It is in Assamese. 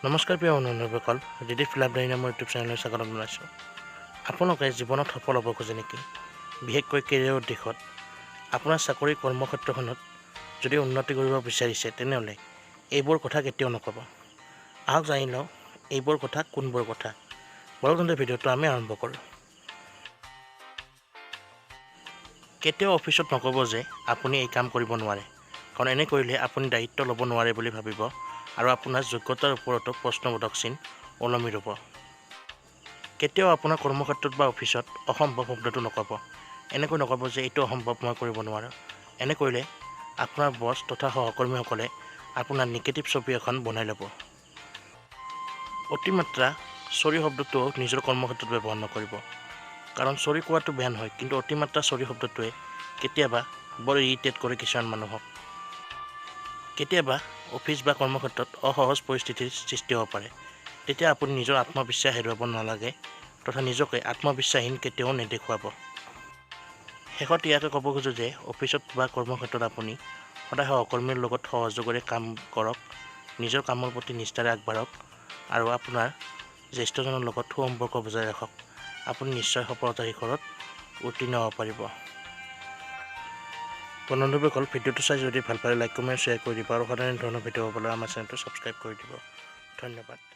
নমস্কাৰ প্ৰিয় বন্ধুসকল, ৰিলিফ লাইব্ৰেৰী নামৰ ইউটিউব চেনেললৈ স্বাগতম জনাইছোঁ। আপোনালোকে জীৱনত সফল হ'ব খোজে নেকি? বিশেষকৈ কেৰিয়াৰৰ দিশত আপোনাৰ চাকৰি কৰ্মক্ষেত্ৰখনত যদি উন্নতি কৰিব বিচাৰিছে, তেনেহ'লে এইবোৰ কথা কেতিয়াও নক'ব। আহক জানি লওঁ এইবোৰ কথা কোনবোৰ কথা। বলক তেন্তে ভিডিঅ'টো আমি আৰম্ভ কৰোঁ। কেতিয়াও অফিচত নক'ব যে আপুনি এই কাম কৰিব নোৱাৰে, কাৰণ এনে কৰিলে আপুনি দায়িত্ব ল'ব নোৱাৰে বুলি ভাবিব আৰু আপোনাৰ যোগ্যতাৰ ওপৰতো প্ৰশ্নবোধক চিন ওলমি ৰ'ব। কেতিয়াও আপোনাৰ কৰ্মক্ষেত্ৰত বা অফিচত অসম্ভৱ শব্দটো নক'ব। এনেকৈ নক'ব যে এইটো অসম্ভৱ, মই কৰিব নোৱাৰোঁ। এনে কৰিলে আপোনাৰ বছ তথা সহকৰ্মীসকলে আপোনাৰ নিগেটিভ ছবি এখন বনাই ল'ব। অতিমাত্ৰা চৰি শব্দটোও নিজৰ কৰ্মক্ষেত্ৰত ব্যৱহাৰ নকৰিব, কাৰণ চৰি কোৱাটো বেয়া নহয়, কিন্তু অতিমাত্ৰা চৰি শব্দটোৱে কেতিয়াবা বৰ ইৰিটেট কৰে কিছুমান মানুহক। কেতিয়াবা অফিচ বা কৰ্মক্ষেত্ৰত অসহজ পৰিস্থিতিৰ সৃষ্টি হ'ব পাৰে, তেতিয়া আপুনি নিজৰ আত্মবিশ্বাস হেৰুৱাব নালাগে তথা নিজকে আত্মবিশ্বাসহীন কেতিয়াও নেদেখুৱাব। শেষত ইয়াকে ক'ব খোজোঁ যে অফিচত বা কৰ্মক্ষেত্ৰত আপুনি সদায় সহকৰ্মীৰ লগত সহযোগেৰে কাম কৰক, নিজৰ কামৰ প্ৰতি নিষ্ঠাৰে আগবাঢ়ক আৰু আপোনাৰ জ্যেষ্ঠজনৰ লগত সুসম্পৰ্ক বজাই ৰাখক। আপুনি নিশ্চয় সফলতাৰ শিখৰত উত্তীৰ্ণ হ'ব পাৰিব। বন্ধুসকল, ভিডিঅ'টো চাই যদি ভাল পালে লাইক, কমেণ্ট, শ্বেয়াৰ কৰি দিব আৰু সদায় ধৰণৰ ভিডিঅ' পাবলৈ আমাৰ চেনেলটো ছাবস্ক্ৰাইব কৰি দিব। ধন্যবাদ।